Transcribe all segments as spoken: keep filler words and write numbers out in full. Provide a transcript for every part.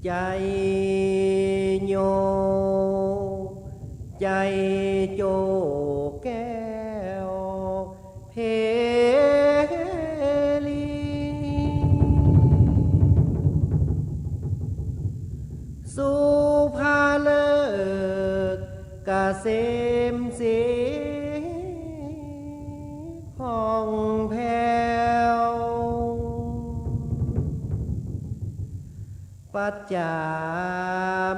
ใจ๋โย ใจ๋โจแก้ว เพลี สุภาฤกษ์เกษมศรี ผ่องแผ้ว ปัจจา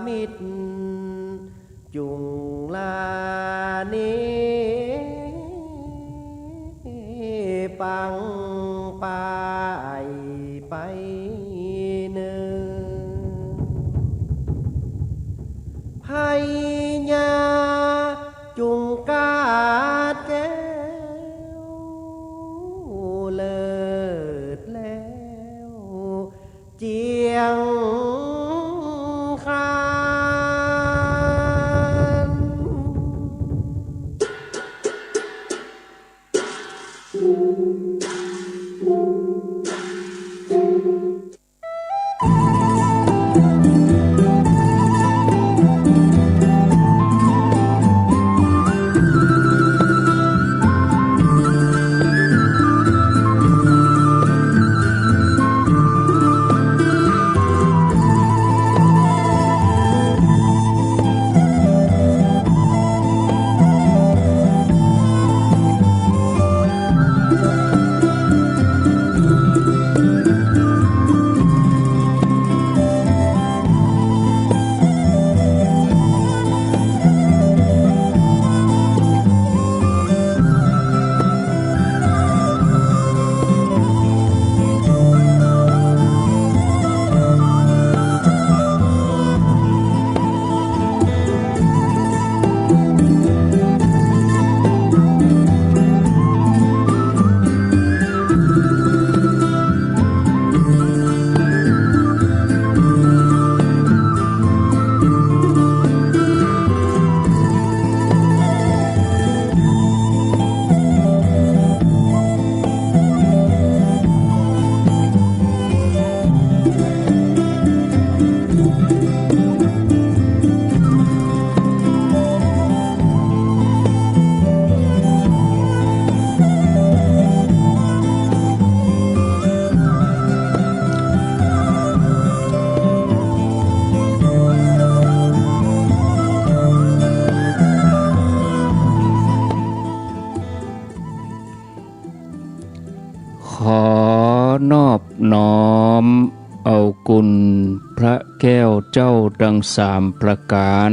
มิตร จุ่งลานี ปังป่ายไปเนิน พญาจุ่งกาดแก้ว เลิศแล้ว เจียงคานขอนอบน้อมเอาคุณพระแก้วเจ้าตังสามประก๋าน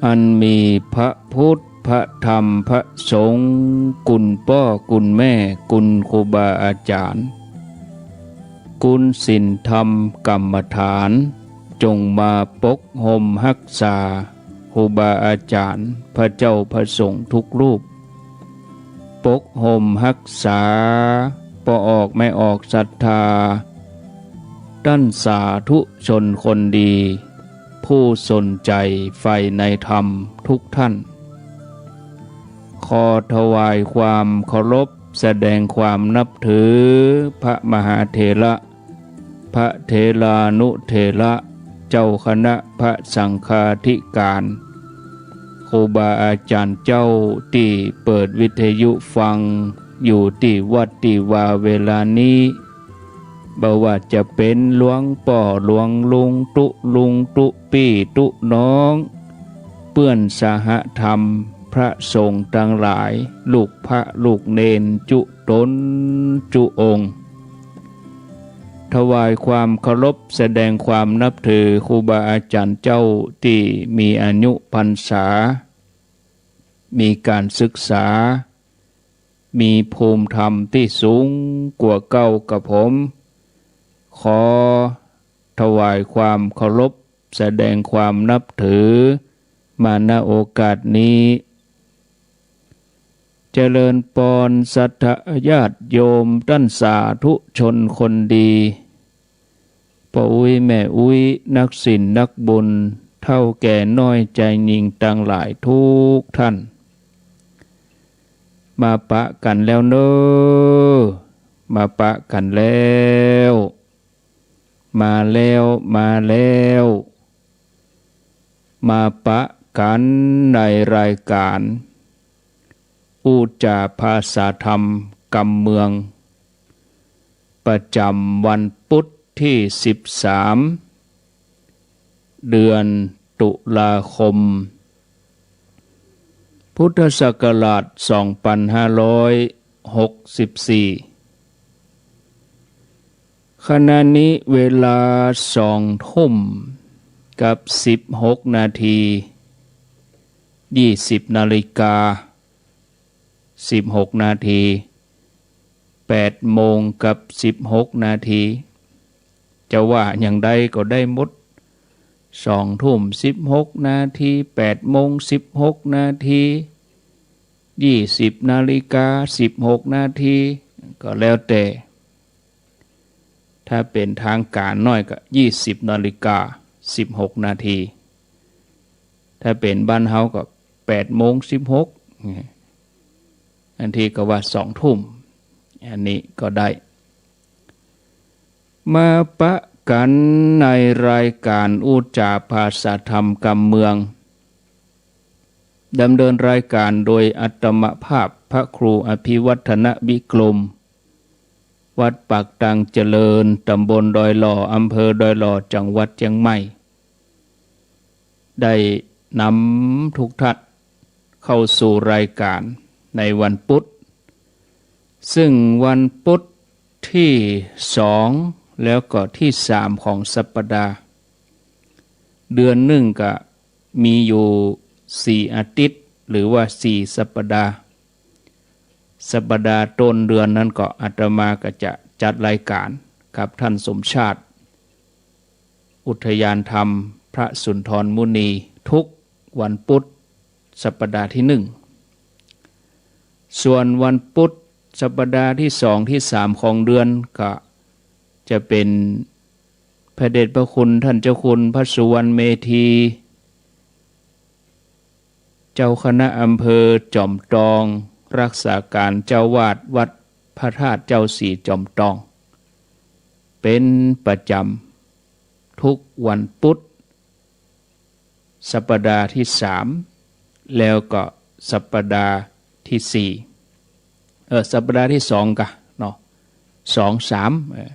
อันมีพระพุทธ พระธรรม พระสงฆ์ คุณป้อ คุณแม่ คุณครูบาอาจ๋ารย์ คุณศีลธรรมกรรมฐาน จงมาปกห่มฮักษา ครูบาอาจ๋ารย์ พระเจ้าพระสงฆ์ทุกรูป ปกห่มฮักษา ป้อออกแม่ออกศรัทธา ต้านสาธุชนคนดี ผู้สนใจ๋ใฝ่ในธรรมทุกท่าน ขอถวายความเคารพ แสดงความนับถือ พระมหาเถระ พระเถรานุเถระ เจ้าคณะพระสังฆาธิการ ครูบาอาจ๋ารย์เจ้าตี้เปิดวิทยุฟังอยู่ตี้วัดตี้วาเวลานี้ บ่ว่าจะเป๋นหลวงป้อหลวงลุงตุ๊ลุงตุ๊ปี้ตุ๊น้อง เปื้อนสหธรรม พระสงฆ์ตังหลาย ลูกพระลูกเณรจุต๋นจุองค์ ถวายความเคารพ แสดงความนับถือครูบาอาจ๋ารย์เจ้าตี้มีอายุพรรษา มีก๋านศึกษา มีภูมิธรรมตี้สูงกว่าเก้ากับผม ขอถวายความเคารพ แสดงความนับถือ มา ณ โอกาสนี้ เจริญปอนศรัทธาญาติโยมต้านสาธุชนคนดี ป้ออุ๊ยแม่อุ๊ย นักศีลนักบุญ เฒ่าแก่น้อยจายญิงตังหลายทุกท่าน มาปะกั๋นแล้วเน่อ มาปะกั๋นแล้ว มาแล้ว มาแล้ว มาปะกั๋นในรายก๋าน อู้จ๋าภาษาธรรมกำเมือง ประจ๋ำวันปุ๊ดตี้สิบสาม เดือนตุลาคม พุทธศักราชสองปันห้าร้อยหกสิบสี่ ขณะนี้เวลาสองทุ่มกับสิบหกนาที ยี่สิบนาฬิกาสิบหกนาที แปดโมงกับสิบหกนาที จะว่าอย่างใดก็ได้หมด สองทุ่มสิบหกนาที แปดโมงสิบหกนาที ยี่สิบนาฬิกาสิบหกนาที ก็แล้วแต่ ถ้าเป๋นทางก๋านหน้อยก็ยี่สิบนาฬิกาสิบหกนาที ถ้าเป๋นบ้านเฮาก็แปดโมงสิบหก บางทีก็ว่าสองทุ่ม อันนี้ก็ได้ มาปะกั๋นในรายก๋านอู้จ๋าภาษาธรรมกำเมือง ดำเนินรายก๋านโดยอาตมาภาพพระครูอภิวัฒนวิกรม วัดปากตังเจริญ ตำบลดอยหล่อ อำเภอดอยหล่อ จังหวัดเจียงใหม่ ได้นำทุกท่านเข้าสู่รายก๋านในวันปุ๊ด ซึ่งวันปุ๊ดตี้สองแล้วก็ตี้สามของสัปดาห์ เดือนนึ่งก็มีอยู่สี่อาทิตย์ หรือว่าสี่สัปดาห์ สัปดาห์ต้นเดือนนั้นก็อาตมาก็จะจัดรายก๋านกับท่านสมชาติ อุทยานธรรมพระสุนทรมุนี ทุกวันปุ๊ดสัปดาห์ตี้หนึ่ง ส่วนวันปุ๊ดสัปดาห์ตี้สองตี้สามของเดือนก็จะเป๋นพระเดชพระคุณท่านเจ้าคุณพระสุวรรณเมธี เจ้าคณะอำเภอจอมตอง รักษาก๋านเจ้าอาวาสวัดพระธาตุเจ้าศรีจอมตอง เป๋นประจ๋ำทุกวันปุ๊ด สัปดาห์ตี้สาม แล้วก็สัปดาห์ตี้สี่ เออ สัปดาห์ตี้สองกะเนาะ สอง สาม เออ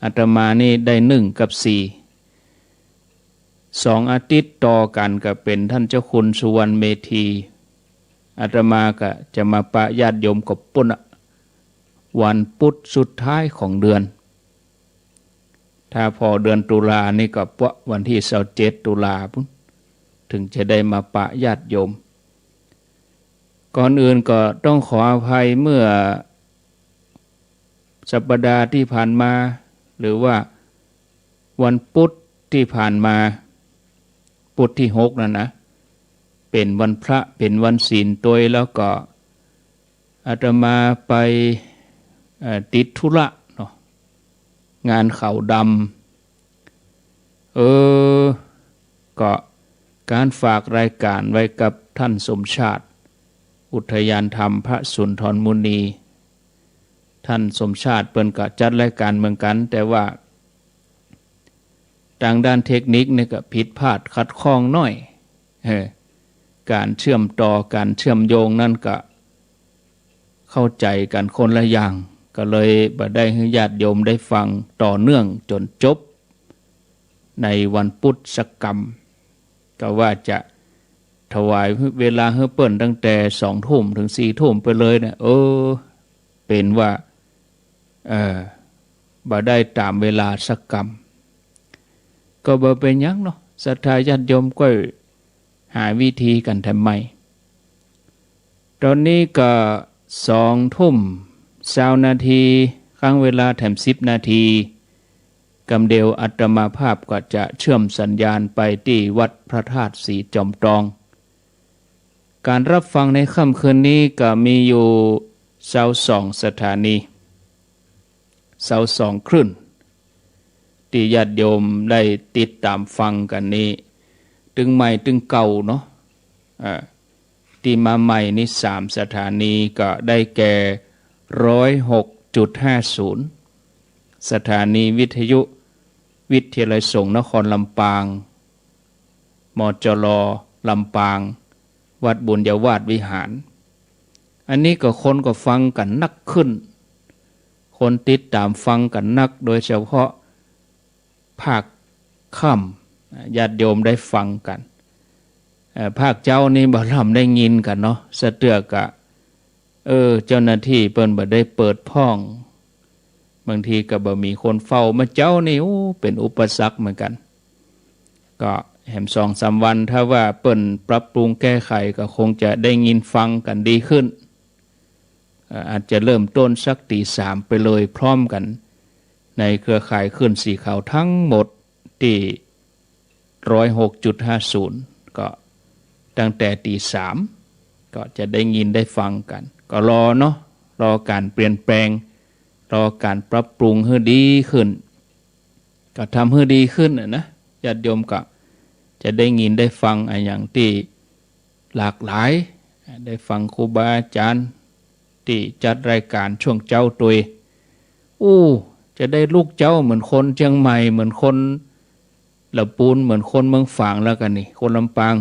อาตมานี่ได้นึ่งกับสี่ สองอาทิตย์ต่อกั๋นก็เป๋นท่านเจ้าคุณสุวรรณเมธี อาตมาก็จะมาปะญาติโยมกับปุ้นอะ วันปุ๊ดสุดท้ายของเดือน ถ้าผ่อเดือนตุลานี่ก็ปะวันตี้ซาวเจ็ดตุลาปุ้น ถึงจะได้มาปะญาติโยม ก่อนอื่นก็ต้องขออภัย เมื่อสัปดาห์ตี้ผ่านมา หรือว่าวันปุ๊ดตี้ผ่านมา ปุ๊ดตี้หกนั่นนะ เป๋นวันพระ เป๋นวันศีลตวย แล้วก็อาตมาไป เอ่อ ติดธุระเนาะ งานขาวดำ เออ ก็ก๋านฝากรายก๋านไว้กับท่านสมชาติ อุทยานธรรมพระสุนทรมุนี ท่านสมชาติเปิ้นก็จัดรายก๋านเหมือนกั๋น แต่ว่าตางด้านเทคนิคนี่ก็ผิดพลาดขัดข้องหน้อย เออ ก๋านเชื่อมต่อ ก๋านเชื่อมโยงนั้นก็เข้าใจ๋กั๋นคนละอย่าง ก็เลยบ่ได้หื้อญาติโยมได้ฟังต่อเนื่องจนจบ ในวันปุ๊ดสักกำ ก็ว่าจะถวายเวลาหื้อเปิ้นตั้งแต่สองทุ่มถึงสี่ทุ่มไปเลยเนี่ย เออ เป๋นว่า เออ บ่ได้ต๋ามเวลาสักกำ ก็บ่เป๋นหยังเนาะ ศรัทธาญาติโยมก็หาวิธีกั๋นแถมใหม่ ต๋อนนี้ก็สองทุ่มซาวนาที ค้างเวลาแถมสิบนาที กำเดียวอาตมาภาพก็จะเชื่อมสัญญาณไปตี้วัดพระธาตุศรีจอมตอง ก๋านรับฟังในค่ำคืนนี้ก็มีอยู่ซาวสองสถานี ซาวสองคลื่น ตี้ญาติโยมได้ติดต๋ามฟังกั๋นนี้ ตึงใหม่ตึงเก่าเนาะ อ่า ตี้มาใหม่นี้สามสถานีก็ได้แก่ ร้อยหกจุดห้าศูนย์ สถานีวิทยุ วิทยาลัยสงฆ์นครลำปาง มจล ลำปาง วัดบุญญาวาสวิหาร อันนี้ก็คนก็ฟังกั๋นนักขึ้น คนติดต๋ามฟังกั๋นนัก โดยเฉพาะภาคค่ำ ญาติโยมได้ฟังกั๋น เอ่อ ภาคเจ๊านี่บ่ลำได้ยินกั๋นเนาะ สะเตื้อกะ เออ เจ้าหน้าตี้เปิ้นบ่ได้เปิดพ่อง บางทีก็บ่มีคนเฝ้า เมื่อเจ๊านี่ โอ้ เป๋นอุปสรรคเหมือนกั๋น ก็แหมสองสามวัน ถ้าว่าเปิ้นปรับปรุงแก้ไข ก็คงจะได้ยินฟังกั๋นดีขึ้น เอ่อ อาจจะเริ่มต้นสักตีสามไปเลยพร้อมกั๋น ในเครือข่ายคลื่นสีขาวทั้งหมดตี้ ร้อยหกจุดห้าศูนย์ ก็ตั้งแต่ตีสาม ก็จะได้ยินได้ฟังกั๋น ก็รอเนาะ รอก๋านเปลี่ยนแปลง รอก๋านปรับปรุงหื้อดีขึ้น ก็ทำหื้อดีขึ้นน่ะนะ ญาติโยมก็จะได้ยินได้ฟังอะหยังตี้หลากหลาย ได้ฟังครูบาอาจ๋ารย์ตี้จัดรายก๋านช่วงเจ๊าตวย อู้ จะได้ลุกเจ๊าเหมือนคนเจียงใหม่ เหมือนคนละปูน เหมือนคนเมืองฝางแล้วกั๋นนี่ คนลำปาง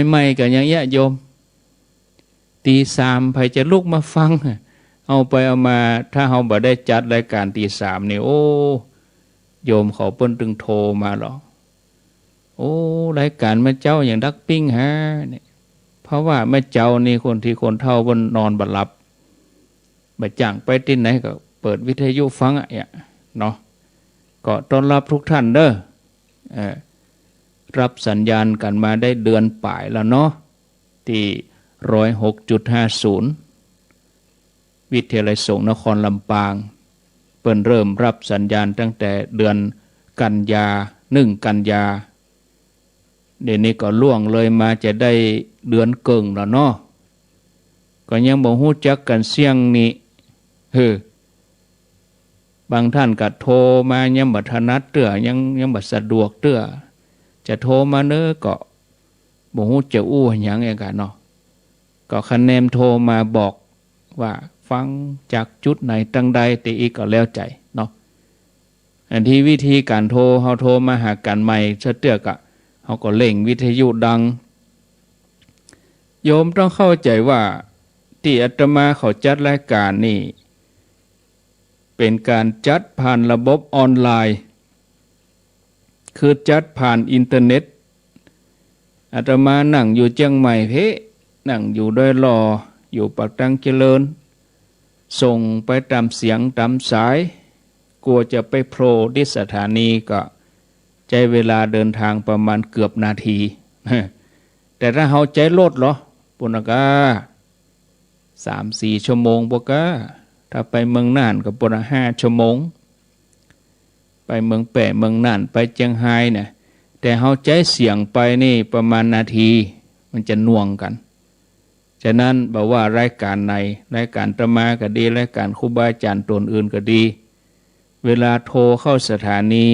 ใหม่ๆ ก็อย่างเงี้ยโยม ตีสามใผจะลุกมาฟัง เอาไปเอามา ถ้าเฮาบ่ได้จัดรายก๋านตีสามนี่ โอ้ โยมเขาเปิ้นตึงโทรมาหลอ โอ้ รายก๋านเมื่อเจ๊าอย่างดักปิ้งฮะ เนี่ย เพราะว่าเมื่อเจ๊านี่คนตี้คนเฒ่าเปิ้นนอนบ่หลับ บ่จ่างไปตี้ไหนก็เปิดวิทยุฟังอะ เนี่ย เนาะ ก็ต้อนรับทุกท่านเด้อ เอ่อ รับสัญญาณกั๋นมาได้เดือนป๋ายแล้วเนาะ ตี้ ร้อยหกจุดห้าศูนย์ วิทยาลัยสงฆ์นครลำปาง เปิ้นเริ่มรับสัญญาณตั้งแต่เดือนกันยา หนึ่ง กันยา เดี๋ยวนี้ก็ล่วงเลยมาจะได้เดือนเกิ่งแล้วเนาะ ก็ยังบ่ฮู้จักกั๋นเสี้ยงนี้ เฮ้อ บางท่านก็โทรมายังบ่ถนัดเตื้อ ยัง ยังบ่สะดวกเตื้อ จะโทรมาเน้อก็บ่ฮู้จะอู้หยังเองกั๋นเนาะ ก็คะแนนโทรมาบอกว่าฟังจากจุดไหนตังใดตี้อี้ก็แล้วใจ๋เนาะ อันตี้วิธีก๋านโทร เฮาโทรมาหากั๋นใหม่สะเตื้อกะ เฮาก็เร่งวิทยุดัง โยมต้องเข้าใจ๋ว่าตี้อาตมาเขาจัดรายก๋านนี่ เป๋นก๋านจัดผ่านระบบออนไลน์ คือจัดผ่านอินเทอร์เน็ต อาตมานั่งอยู่เจียงใหม่เพ้ นั่งอยู่ดอยหล่อ อยู่ปากตังเจริญ ส่งไปต๋ามเสียงต๋ามสาย กั๋วจะไปโผล่ตี้สถานีก็ใจ๊เวลาเดินทางประมาณเกือบนาที แต่ถ้าเฮาใจ๊รถเหรอ ปุ้นน่ะก้า สามสี่ชั่วโมงปะก้า ถ้าไปเมืองน่านก็ปุ้นน่ะห้าชั่วโมง ไปเมืองแป้ เมืองน่าน ไปเจียงฮายเนี่ย แต่เฮาใจ๊เสียงไปนี่ประมาณนาที มันจะหน่วงกั๋น ฉะนั้นบ่ว่ารายก๋านไหน รายก๋านอาตมาก็ดี รายก๋านครูบาอาจ๋ารย์ต๋นอื่นก็ดี เวลาโทรเข้าสถานี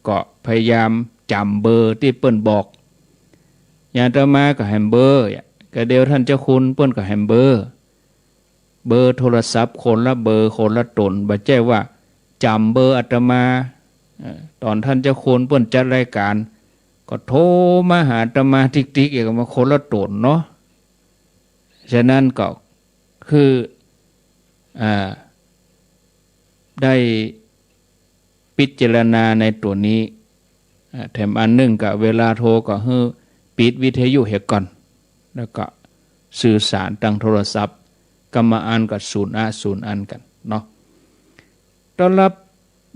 ก็พยายามจ๋ำเบอร์ตี้เปิ้นบอก อย่างอาตมาก็แหมเบอร์ ก็เดี๋ยวท่านเจ้าคุณเปิ้นก็แหมเบอร์ เบอร์โทรศัพท์คนละเบอร์คนละต๋น บ่ใจ้ว่าจ๋ำเบอร์อาตมา เอ่อ ต๋อนท่านเจ้าคุณเปิ้นจัดรายก๋าน ก็โทรมาหาอาตมาติ๊กๆ อีก มาคนละต๋นเนาะ ฉะนั้นก็คือ อ่า ได้พิจารณาในตั๋วนี้ อ่า แถมอันนึ่งก็เวลาโทรก็หื้อปิดวิทยุเหียก่อน แล้วก็สื่อสารตางโทรศัพท์ กำมาอันก็สูนย์อะ สูนย์อันกั๋นเนาะ ต้อนรับ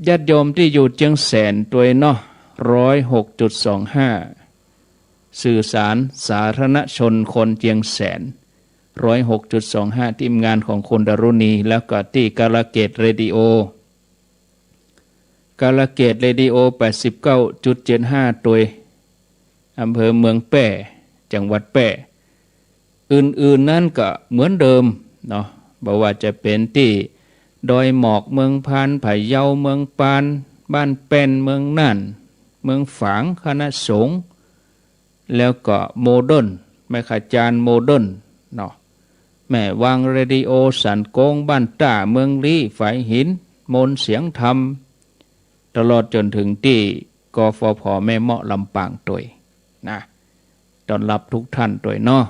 ญาติโยมตี้อยู่เจียงแสนตวยเนาะ ร้อยหกจุดสองห้า สื่อสารสาธารณชนคนเจียงแสน ร้อยหกจุดสองห้า ทีมงานของคุณดารุณี แล้วก็ตี้กาลเกตเรดิโอ กาลเกตเรดิโอ แปดสิบเก้าจุดเจ็ดห้า ตวย อำเภอเมืองแป้ จังหวัดแป้ อื่นๆ นั้นก็เหมือนเดิมเนาะ บ่ว่าจะเป๋นตี้ดอยหมอกเมืองพาน พะเยาเมืองปาน บ้านแป้นเมืองน่าน เมืองฝาง คณะสงฆ์ แล้วก็โมเดิร์น แม่ขจารย์โมเดิร์นเนาะ แม่วางเรดิโอ สันโกง บ้านต้า เมืองลี้ ฝายหิน มนต์เสียงธรรม ตลอดจ๋นเถิงตี้ กฟผ แม่เมาะลำปางตวยนะ ต้อนฮับกู้ต้านตวยเนาะ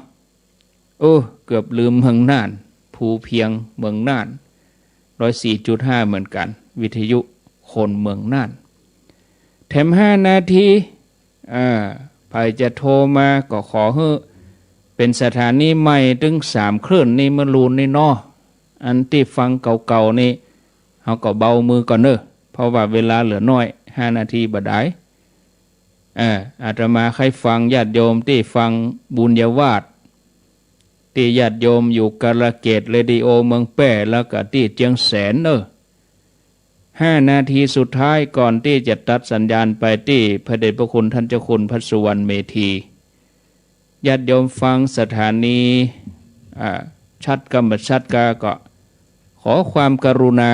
โอ้ เกือบลืมเมืองน่าน ภูเพียงเมืองน่าน ร้อยสี่จุดห้า เหมือนกั๋น วิทยุคนเมืองน่าน แถมห้านาที อ่า ใผจะโทรมาก็ขอหื้อเป๋นสถานีใหม่ตึงสามคลื่นนี่ เมื่อลูนนี่เนาะ อันตี้ฟังเก่าๆ นี่ เฮาก็เบามือก่อนเน่อ เพราะว่าเวลาเหลือน้อย ห้านาทีบ่ดาย เออ อาตมาใค่ฟังญาติโยมตี้ฟังบุญญาวาสน์ ตี้ญาติโยมอยู่กาลเกตเรดิโอเมืองแป้ แล้วก็ตี้เจียงแสนเน่อ ห้านาทีสุดท้ายก่อนตี้จะตัดสัญญาณไปตี้พระเดชพระคุณต้านเจ้าคุณพระสุวรรณเมธี ญาติโยมฟังสถานี อ่า ชัดกำบ่ชัดกาก็ ขอความกรุณา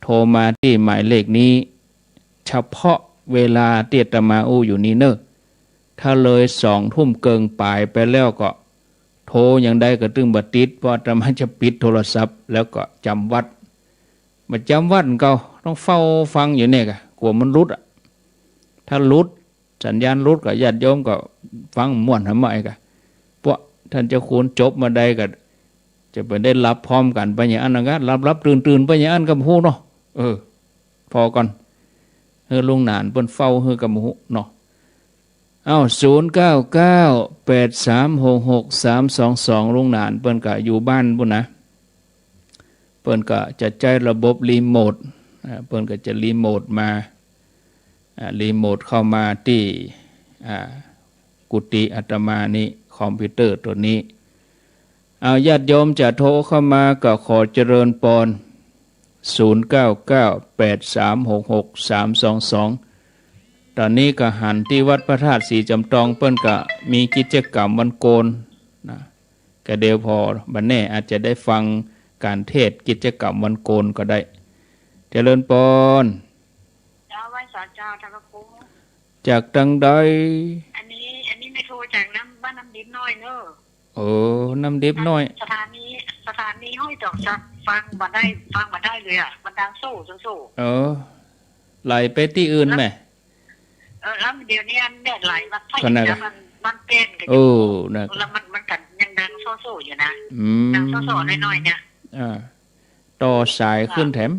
โทรมาตี้หมายเลขนี้ เฉพาะเวลาตี้อาตมาอู้อยู่นี้เน่อ ถ้าเลยสองทุ่มเกิ่งป๋ายไปแล้วก็ โทรอย่างใดก็ตึงบ่ติด เพราะอาตมาจะปิดโทรศัพท์ แล้วก็จ๋ำวัตร บ่จ๋ำวัตรก็ต้องเฝ้าฟังอยู่เนี่ยกะ กั๋วมันหลุดอะ ถ้าหลุด สัญญาณหลุดก็ญาติโยมก็ฟังม่วนหาใหม่กะ พวกต้านเจ้าคุณจบมาใดก็ จะไปได้หลับพร้อมกั๋นไปอย่างอั้นนะกะ หลับๆ ตื่นๆ ไปอย่างอั้นก็บ่ฮู้เนาะ เออ ผ่อก่อน หื้อลุงหนานเปิ้นเฝ้าหื้อก็บ่ฮู้เนาะ เอ้า ศูนย์เก้าเก้า แปดสามหกหก สามสองสอง ลุงหนานเปิ้นก็อยู่บ้านปู้นนะ เปิ้นก็จะใจ๊ระบบรีโมท อ่า เปิ้นก็จะรีโมทมา อ่า รีโมทเข้ามาตี้ อ่า กุฏิอาตมานี้ คอมพิวเตอร์ตั๋วนี้ เอา ญาติโยมจะโทรเข้ามาก็ขอเจริญปอน ศูนย์เก้าเก้า แปดสามหกหก สามสองสอง ต๋อนนี้ก็หันตี้วัดพระธาตุศรีจ๋ำตอง เปิ้นก็มีกิจกรรมวันโกนนะ ก็เดี๋ยวผ่อบ่าแน่อาจจะได้ฟังก๋านเทศน์กิจกรรมวันโกนก็ได้ เจริญปอน เจ้า ไหว้สาเจ้า ต้านพระครู จากตางใด อันนี้ อันนี้แม่โทรจากน้ำ บ้านน้ำดิบน้อยเน่อ โอ้ น้ำดิบน้อย สถานี สถานีห้วยจอกสัก ฟังบ่ได้ ฟังบ่ได้เลยอะ มันดังโซ่โซ่โซ่ เออ ไหลไปตี้อื่นแหม เออ แล้วเดี๋ยวนี้อันแดดไหล มันพายุ ขนาด นะ มัน มันเปลี่ยนกันอยู่ โอ้ นะ แล้วมัน มันกั๋นยังดังโซ่โซ่อยู่นะ อืม ดังโซ่โซ่น้อยๆ เนี่ย อ่า ต่อสายขึ้นแถม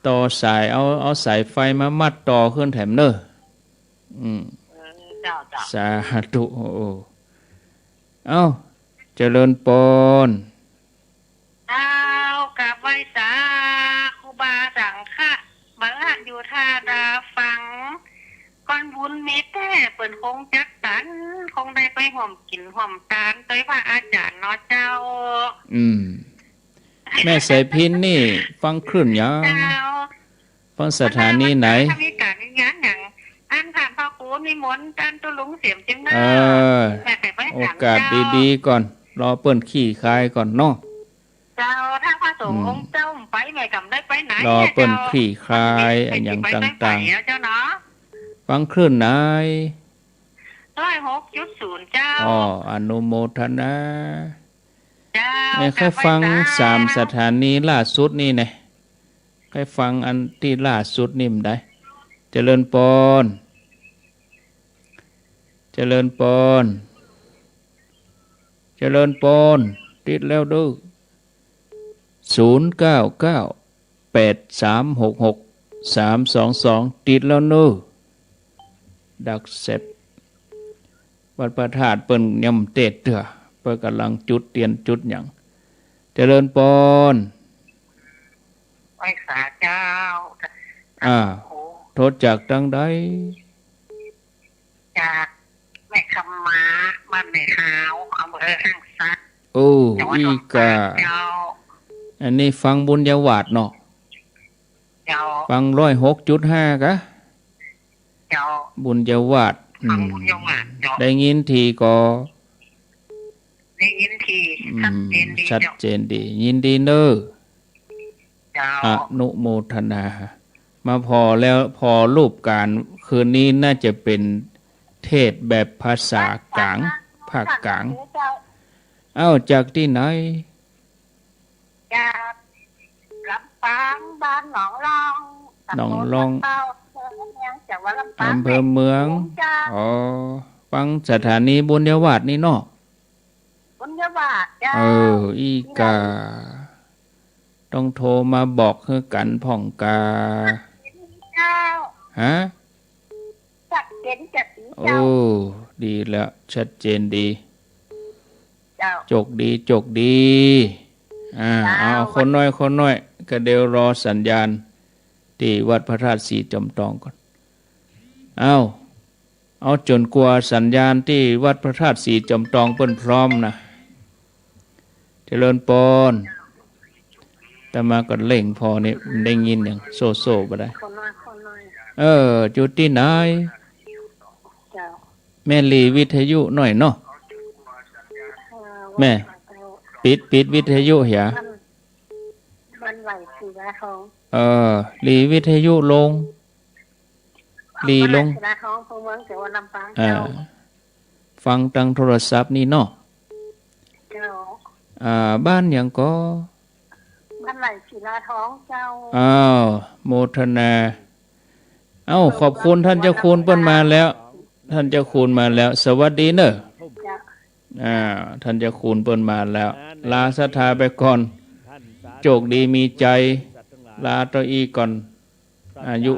ต่อสาย เอา เอาสายไฟมามัดต่อขึ้นแถมเน่อ อืม เออ เจ้า เจ้า สาธุ โอ้ เอ้า เจริญปอน เจ้า กราบไหว้สาครูบาสังฆะ บังอาจอยู่ธาดาฟัง ก้อนบุญมีแต๊เปิ้นคงจักสรร คงได้ไปฮ่วมกิ๋นฮ่วมตานโตยพระอาจ๋ารย์เนาะเจ้า อืม แม่สายพิณนี่ฟังคลื่นหยัง เจ้า ฟังสถานีไหน ถ้ามีก๋านมีงานหยัง อันต้านพระครูนิมนต์ต้านตุ๊ลุงเสียมเจียงนา เออ แม่ไปไป โอกาสดีๆ ก่อน รอเปิ้นคลี่คลายก่อนเนาะ เจ้า ถ้าพระสงฆ์ อืม องค์เจ้าไป แม่ก็บ่ได้ไปไหน รอเปิ้นคลี่คลาย เจ้า อะหยังต่างๆ เจ้าเนาะ ฟังคลื่นไหน ร้อยหกจุดศูนย์ เจ้า อ้อ อนุโมทนา เจ้า แม่ใค่ฟัง กราบไหว้สา สามสถานีล่าสุดนี่แน่ ใค่ฟังอันตี้ล่าสุดนี่บ่ได้ เจริญปอน เจริญปอน เจริญปอน ติดแล้วเด้อ ศูนย์เก้าเก้า แปดสามหกหก สามสองสอง ติดแล้วเน้อ ดักแซ็บ วัดพระธาตุเปิ้นยังบ่เตศน์เตื้อ เปิ้นก่ำลังจุดเตียนจุดหยัง เจริญปอน ไหว้สาเจ้า อ่า โอ้ โทรจากตางใด จากแม่คำม้า บ้านแม่ฮาว อำเภอห้างฉัตร โอ้ จังหวัด อี้ก่า ลำปางเจ้า อันนี้ฟังบุญญาวาสน์เนาะ เจ้า ฟังร้อยหกจุดห้ากะ เจ้า บุญญาวาสน์ ฟัง อืม บุญญาวาสน์เจ้า ได้ยินทีก็ ได้ยินที อืม ชัดเจนดี ชัดเจนดี เจ้า ยินดีเน้อ เจ้า อนุโมทนา มาผ่อแล้ว ผ่อรูปก๋านคืนนี้น่าจะเป๋นเทศน์แบบภาษากลาง ภาคกลาง เจ้า เอ้า จากตี้ไหน จากลำ ปาง บ้านหนองลอง หนองลอง ตำบลบ้านเป้า อำเภอเมือง จังหวัดลำปาง อำเภอเมือง เจ้า อ๋อ ฟังสถานีบุญญาวาสนี่เนาะ บุญญาวาส เจ้า เออ อี้ก่า ต้องโทรมาบอกหื้อกั๋นพ่องกา เจ้า ฮะ ชัดเจนจ้ะ เจ้า โอ้ ดีแล้ว ชัดเจนดี เจ้า โจคดี โจคดี อ่า เจ้า เอา คนน้อย คนน้อย ก็เดี๋ยวรอสัญญาณตี้วัดพระธาตุศรีจอมตองก่อน เอา เอาจ๋นกว่าสัญญาณตี้วัดพระธาตุศรีจอมตองเปิ้นพร้อมนะ เจริญปอน อาตมาก็เร่งผ่อนี่ มันได้ยินหยัง โซ่ๆ บ่ได้ คนน้อย คนน้อย เออ อยู่ตี้ไหน เจ้า แม่หลีวิทยุหน่อยเนาะ เออ แม่ เจ้า ปิด ปิดวิทยุเหีย บ้าน บ้านไหล่ศิลาทอง เออ หลีวิทยุลง หลีลง บ้านไหล่ศิลาทอง อำเภอเมือง จังหวัดลำปาง อ่า เจ้า ฟังตางโทรศัพท์นี่เนาะ เจ้า อ่า บ้านหยังก่อ บ้านไหล่ศิลาทอง เจ้า อ้าว โมทนา เอ้า ขอบคุณ ท่านเจ้าคุณเปิ้นมาแล้ว ท่านเจ้าคุณมาแล้ว สวัสดีเน่อ เจ้า อ่า ท่านเจ้าคุณเปิ้นมาแล้ว ลาศรัทธาไปก่อน โจคดีมีชัย ลาเต้าอี้ก่อน อายุ